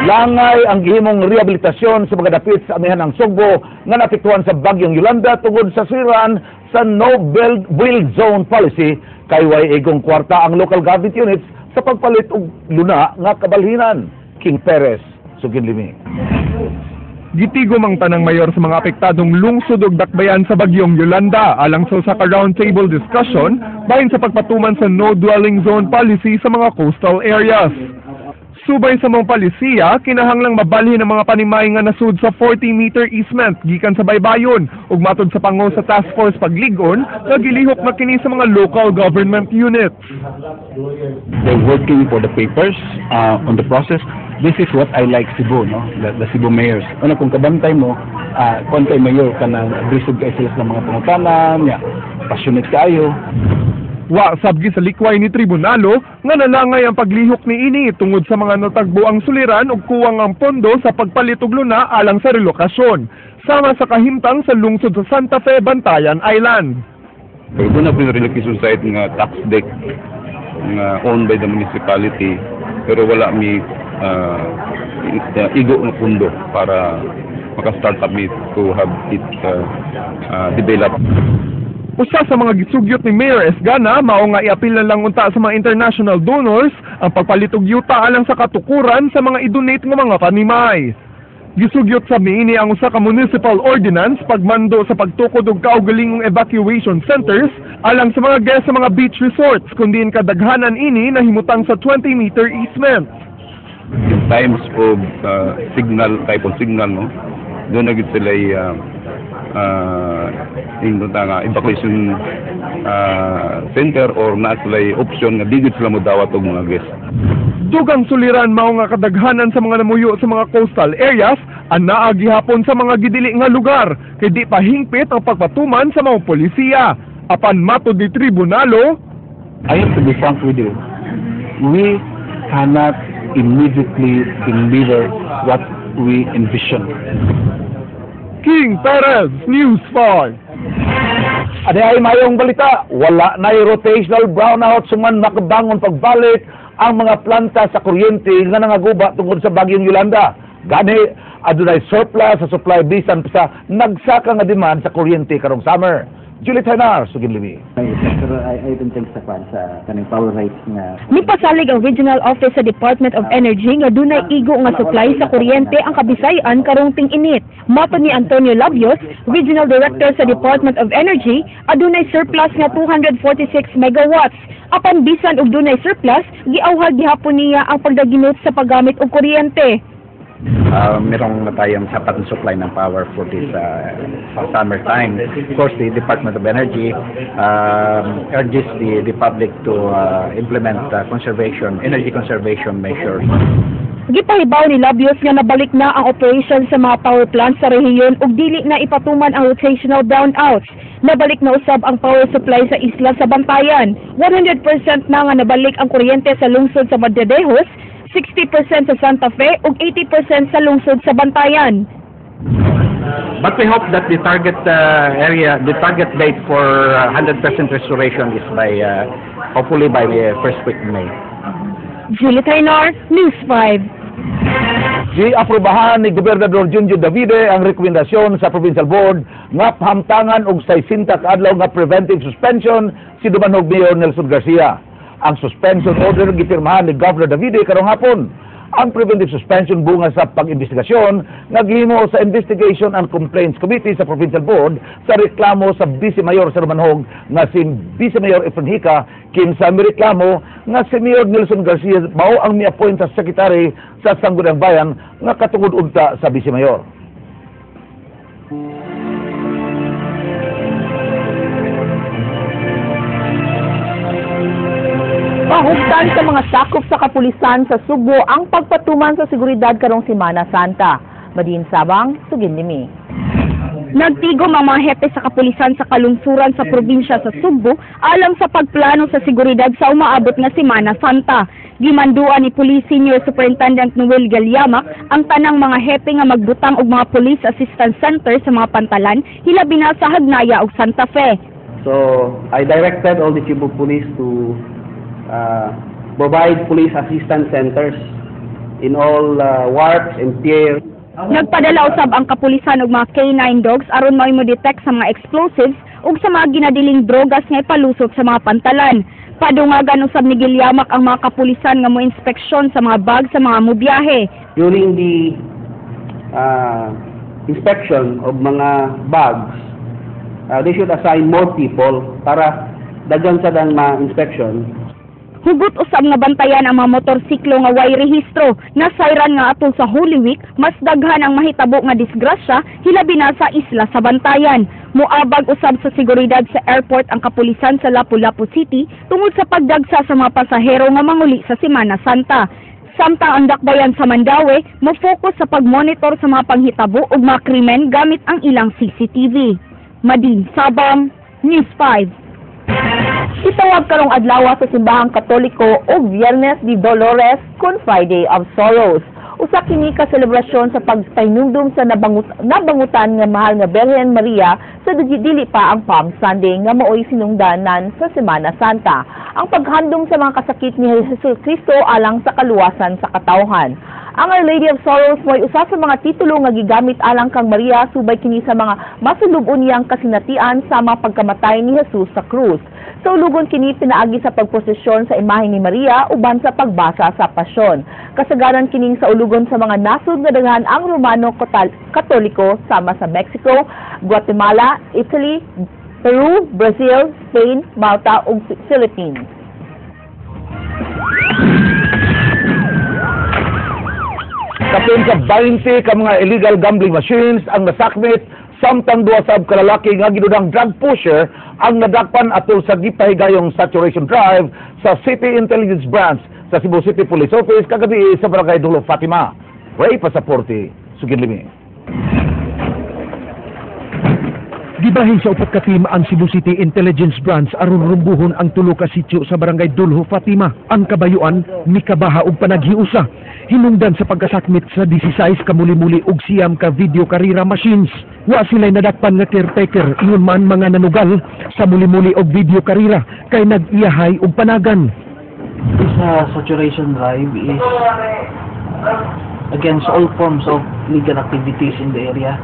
Langay ang gihimong rehabilitasyon sa mga dapit sa amihan ng Sugbo nga naapektuhan sa bagyong Yolanda tungod sa siran sa no build build zone policy kay way igong kwarta ang local government units sa pagpalit og luna nga kabalhinan. King Perez, Sugin Limi. Gitigom ang tanang mayor sa mga apektadong lungsod ug dakbayan sa bagyong Yolanda alang sa usa ka roundtable discussion bahin sa pagpatuman sa no dwelling zone policy sa mga coastal areas. Subay sa mga palisiya, kinahanglang mabalhin ang mga panimay nga nasud sa 40-meter easement gikan sa baybayon ug matod sa pango sa Task Force Paglig-on nga gilihok na kini sa mga local government units. They're working for the papers on the process. This is what I like Cebu, no? The Cebu mayors. Ano kung kabantay mo, kontay mayor ka na brisog kay sila sa mga pangutanan, ya, passionate kaayo. Wa sabgi sa likway ni Tribunalo nga nalangay ang paglihok ni ini tungod sa mga natagbo ang suliran ug kuwang ang pondo sa pagpalit og luna alang sa relokasyon, sama sa kahimtang sa lungsod sa Santa Fe, Bantayan Island. Pero doon na relocation site nga tax deck nga owned by the municipality, pero wala mi igo nga pundo para maka-start up mi to have it developed. Usa sa mga gisugyot ni Mayor Esgana mao nga iapil na lang unta sa mga international donors ang pagpalit og yuta alang sa katukuran sa mga i-donate nga mga panimay. Gisugyot sa niini ang usa ka municipal ordinance pagmando sa pagtukod og kaugalingong evacuation centers alang sa mga guests sa mga beach resorts kun diin kadaghanan ini nahimutang sa 20-meter easement. Yung times of signal, type of signal, no? Doon na gid sila ingnon ta nga evacuation center or naa sila option nga di gid sila modawat og mga guests. Dugang suliran mao nga kadaghanan sa mga namuyo sa mga coastal areas ang naa gihapon sa mga gidili nga lugar kay di pa hingpit ang pagpatuman sa mga polisiya. Apan matod ni Tribunalo, I have to be frank with you. We cannot immediately deliver what we envision. King Perez, News 5. Adi ay mayong balita, wala na'y rotational brownout suman makabangon pagbalik ang mga planta sa kuryente nga nangaguba tungod sa bagyong Yolanda. Gani, adunay surplus sa supply bisan pa sa nagsaka nga demand sa kuryente karong summer. Julie Tenar, Sugin Limi. Pero I don't think sa kwan sa kaning power rates nga. Mipasalig ang Regional Office sa Department of Energy nga dunay igo nga supply sa kuryente ang Kabisayan karong ting-init. Matod ni Antonio Labios, Regional Director sa Department of Energy, adunay surplus nga 246 megawatts. Apan bisan og dunay surplus, giawhag gihapon niya ang pagdaginot sa paggamit og kuryente. Merong na tayong sapat na supply ng power for this sa summer time. Of course, the Department of Energy urges the public to implement energy conservation measures. Gipahibaw ni Labios nga nabalik na ang operation sa mga power plants sa rehiyon ug dili na ipatuman ang rotational brownouts. Nabalik na usab ang power supply sa isla sa Bantayan. 100% na nga nabalik ang kuryente sa lungsod sa Madridejos, 60% sa Santa Fe ug 80% sa lungsod sa Bantayan. But we hope that the target area, the target date for 100% restoration is by hopefully by the first week of May. Julie Taynor, News 5. Giaprobahan ni Gobernador Junjun Davide ang rekomendasyon sa Provincial Board nga pahamtangan og 60 ka adlaw nga preventive suspension si Dumanhog Mayor Nelson Garcia. Ang suspension order gipirmahan ni Governor Davide karong hapon. Ang preventive suspension bunga sa pag-imbestigasyon nga gihimo sa Investigation and Complaints Committee sa Provincial Board sa reklamo sa Vice Mayor sa Dumanhog nga si Vice Mayor Efren Hica, kinsa mireklamo nga si Mayor Nelson Garcia mao ang mi-appoint sa secretary sa Sangguniang Bayan nga katungod unta sa Vice Mayor. Pahugtan sa mga sakop sa kapulisan sa Sugbo ang pagpatuman sa seguridad karong Semana Santa. Madiin Sabang, Sugin Limi. Nagtigom ang mga hepe sa kapulisan sa kalungsuran sa probinsya sa Sugbo alang sa pagplano sa seguridad sa umaabot nga Semana Santa. Gimanduan ni Police Senior Superintendent Noel Galyamak ang tanang mga hepe nga magbutang og mga police assistance center sa mga pantalan, hilabi na sa Hagnaya ug Santa Fe. So I directed all the Cebu Police to provide police assistance centers in all wharfs and piers. Nagpadala usab ang kapulisan og mga K9 dogs aron maoy mo-detect sa mga explosives ug sa mga ginadiling drogas nga ipalusot sa mga pantalan. Padungagan usab ni Gilyamak ang mga kapulisan nga mo-inspeksyon sa mga bag sa mga mubiyahe. During the inspection of mga bags, they should assign more people para daghan sad ang ma-inspection. Hugot usab nga bantayan ang mga motorsiklo nga way rehistro. Nasayran nga atol sa Holy Week, mas daghan ang mahitabo nga disgrasya, hilabi na sa isla sa Bantayan. Muabag usab sa seguridad sa airport ang kapulisan sa Lapu-Lapu City tungod sa pagdagsa sa mga pasahero nga manguli sa Semana Santa. Samtang ang dakbayan sa Mandaue, mo-focus sa pagmonitor sa mga panghitabo ug mga krimen gamit ang ilang CCTV. Madin Sabang, News 5. Gitawag karong adlaw sa simbahang Katoliko og Biyernes de Dolores kun Friday of Sorrows. Usa kini ka selebrasyon sa pagpahinumdum sa nabangutan nga mahal nga Birhen Maria sa dili pa ang Palm Sunday nga maoy sinungdanan sa Semana Santa. Ang paghandom sa mga kasakit ni Hesus Kristo alang sa kaluwasan sa katawhan. Ang Our Lady of Sorrows mo'y usa sa mga titulo nga gigamit alang kang Maria subay kini sa mga masulub-on niyang kasinatian sa mga pagkamatay ni Jesus sa krus. Saulugon kini pinaagi sa pagprosesyon sa imahe ni Maria uban sa pagbasa sa pasyon. Kasagaran kining saulugon sa mga nasod nga daghan ang Romano Katoliko sama sa Mexico, Guatemala, Italy, Peru, Brazil, Spain, Malta ug Philippines. Kapin sa 20 ka mga illegal gambling machines ang nasakmit samtang duha sab ka lalaki nga gidudang drug pusher ang nadakpan atol sa gipahigayong saturation drive sa City Intelligence Branch sa Cebu City Police Office kagabi sa Barangay Dulo Fatima. Ray Pasaporte, Sugid Limi. Gibahin sa upat ka team ang Cebu City Intelligence Branch aron rumbuhon ang tulo ka sitio sa Barangay Dulho Fatima. Ang kabayuan mikabaha og panaghiusa. Hinungdan sa pagkasakmit sa 16 ka muli-muli og 9 ka video karira machines. Wa sila'y nadakpan nga caretaker ingon man mga nanugal sa muli-muli og video karira kay nag-iyahay og panagan. This saturation drive is against all forms of legal activities in the area.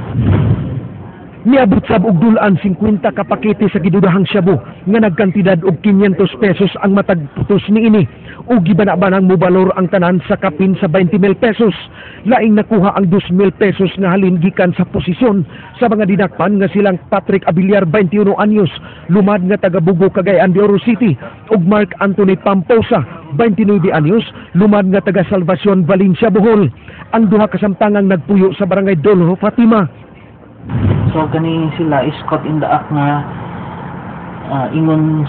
Niabot sab og dul-an 50 ka pakete sa gidudahang shabu nga nagkantidad og 500 pesos ang matag putos niini ug gibana-banang mobalor ang tanan sa kapin sa 20,000 pesos. Laing nakuha ang 2,000 pesos nga halin gikan sa posisyon sa mga dinakpan nga silang Patrick Abiliar, 21 anyos, lumad nga taga Bugo, Cagayan de Oro City, ug Mark Anthony Pamposa, 29 anyos, lumad nga taga Salvacion, Valencia, Bohol. Ang duha kasamtangang nagpuyo sa Barangay Dolho, Fatima. So kani sila is caught in the act nga ingon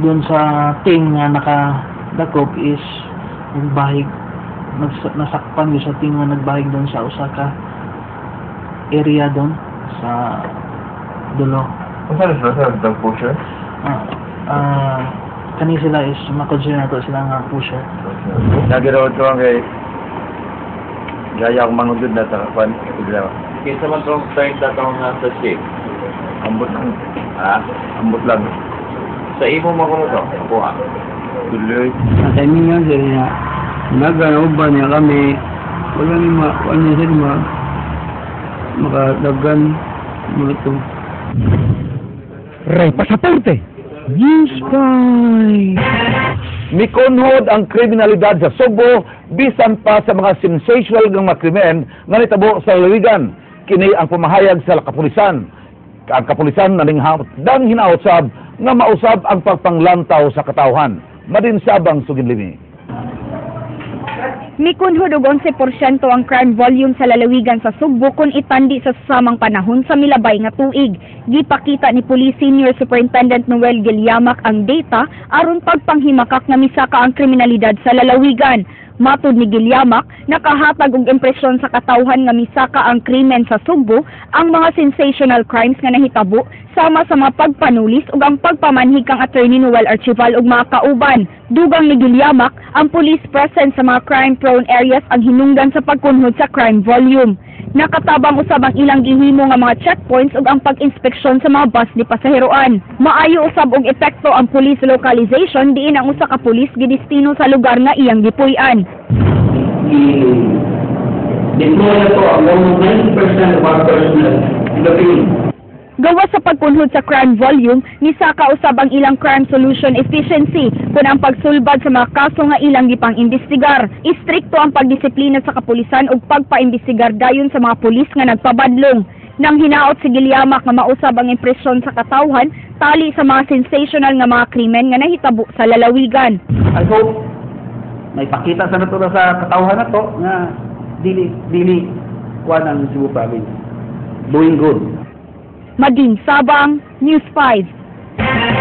dun sa team nga nakadakop is nagbahig, nasakpan yun sa team nga nagbahig dun sa usa ka area dun sa dulo. Unsa na sila sa drug pusher? Kani sila is makonsider nato sila nga pusher. Nagiraw ito ang kay gaya akong manugod na ta kwan bigla. Kinsa man tong start na tong nasa shape? Ambot lang. Ha? Ambot lang. Sa imo mo kuno to? Kuha. Tuloy. Sa inyo sir niya, nagano ba niya kami, wala ni ma, wala niya sir ma, makadagan mo ito. Ray Pasaporte, News 5. Mikunhod ang kriminalidad sa Sugbo bisan pa sa mga sensational nga mga krimen nga nitabo sa lalawigan. Kini ang pamahayag sa kapulisan. Ang kapulisan naninghamdang hinaot sab nga mausab ang pagpanglantaw sa katawhan. Madinsabang Sugid Limi. Mikunhod og 11% ang crime volume sa lalawigan sa Sugbo kung itandi sa samang panahon sa milabay nga tuig. Gipakita ni Police Senior Superintendent Noel Gilyamak ang data aron pagpanghimakak nga misaka ang kriminalidad sa lalawigan. Matud ni Gilyamak, nakahatag og impresyon sa katawhan nga misaka ang krimen sa Sugbo ang mga sensational crimes nga nahitabo sama sa mga pagpanulis ug ang pagpamanhig kang Attorney Noel Archival ug mga kauban. Dugang ni Gilyamak, ang police presence sa mga crime-prone areas ang hinungdan sa pagkunhod sa crime volume. Nakatabang usab ang ilang gihimo nga mga checkpoints ug ang pag-inspeksyon sa mga bus ni pasaheroan. Maayo usab og epekto ang police localization diin ang usa ka pulis gidestino sa lugar nga iyang gipuy-an. I-deploy nato ang almost 90% of our personnel in the field. Gawas sa pagkunhod sa crime volume, nisaka usab ang ilang crime solution efficiency kun ang pagsulbad sa mga kaso nga ilang gipang imbestigar. Istrikto ang pagdisiplina sa kapulisan ug pagpaimbestigar dayon sa mga pulis nga nagpabadlong. Nang hinaot si Gilyamak nga mausab ang impresyon sa katawhan tali sa mga sensational nga mga krimen nga nahitabo sa lalawigan. I hope may pakita sa nato sa katawhan nato nga dili dili kuan ang Cebu Province doing good. Madin Sabang, News 5.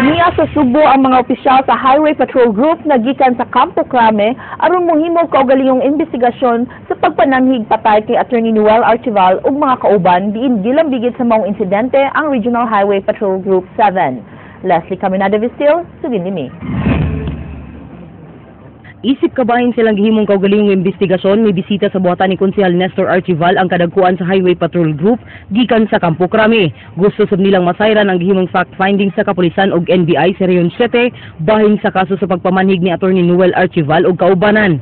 Niya sa Subo ang mga opisyal sa Highway Patrol Group nga gikan sa Campo Crame aron mohimo kaugalingong investigasyon sa pagpananhig patay kay Attorney Noel Archival ug mga kauban diin gilambigit sa maong insidente ang Regional Highway Patrol Group 7. Leslie Caminada Vistil, sugin nimi. Isip kabahin silang gihimong kaugalingong investigasyon, may bisita sa buhatan ni Konsehal Nestor Archival ang kadagkuan sa Highway Patrol Group gikan sa Campo Crame. Gusto sab nilang masayran ang gihimong fact-finding sa kapulisan og NBI sa Rehiyon 7 bahin sa kaso sa pagpamanhig ni Attorney Noel Archival og kaubanan.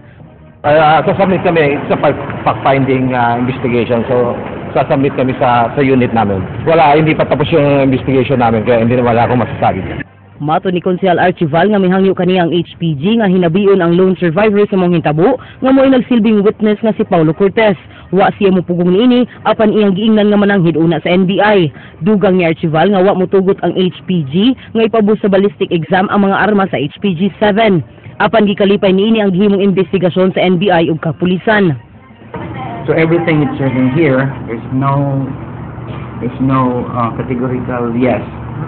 Sasubmit kami, it's a fact-finding investigation. So, sasubmit kami sa unit namin. Wala, hindi pa tapos yung investigation namin, kaya hindi na wala akong masasabi dyan. Mato ni Konsehal Archival nga mihangyo kaniya ang HPG nga hinabion ang lone survivor sa maong hitabo nga mo'y nagsilbing witness nga si Paulo Cortez. Wa siya mopugong niini apan iyang giingnan nga mananghid una sa NBI. Dugang ni Archival nga wa motugot ang HPG nga ipabus sa ballistic exam ang mga arma sa HPG 7. Apan gikalipay niini ang gihimong investigasyon sa NBI ug kapulisan. So everything is written here. There's no categorical yes,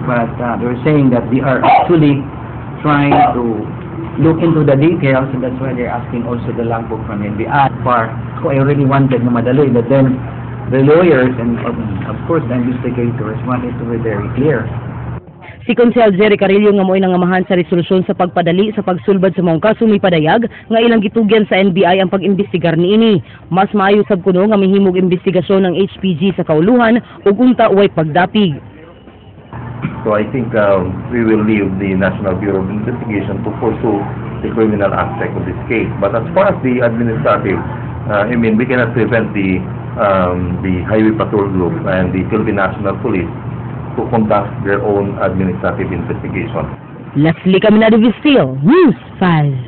but they're saying that they are actually trying to look into the details, and that's why they're asking also the logbook from NBI. Far, so I really wanted na madali, but then the lawyers and of course the investigators want it to be very clear. Si Konsehal Jerry Carillo nga mo'y nangamahan sa resolusyon sa pagpadali sa pagsulbad sa maong kaso mipadayag nga ilang gitugyan sa NBI ang pag-imbestigar niini. Mas maayo sab kuno nga mihimog investigasyon ng HPG sa kauluhan ug unta way pagdapig. So I think we will leave the National Bureau of Investigation to pursue the criminal aspect of this case. But as far as the administrative, I mean, we cannot prevent the Highway Patrol Group and the Philippine National Police to conduct their own administrative investigation. Leslie Caminado Vistil, News 5.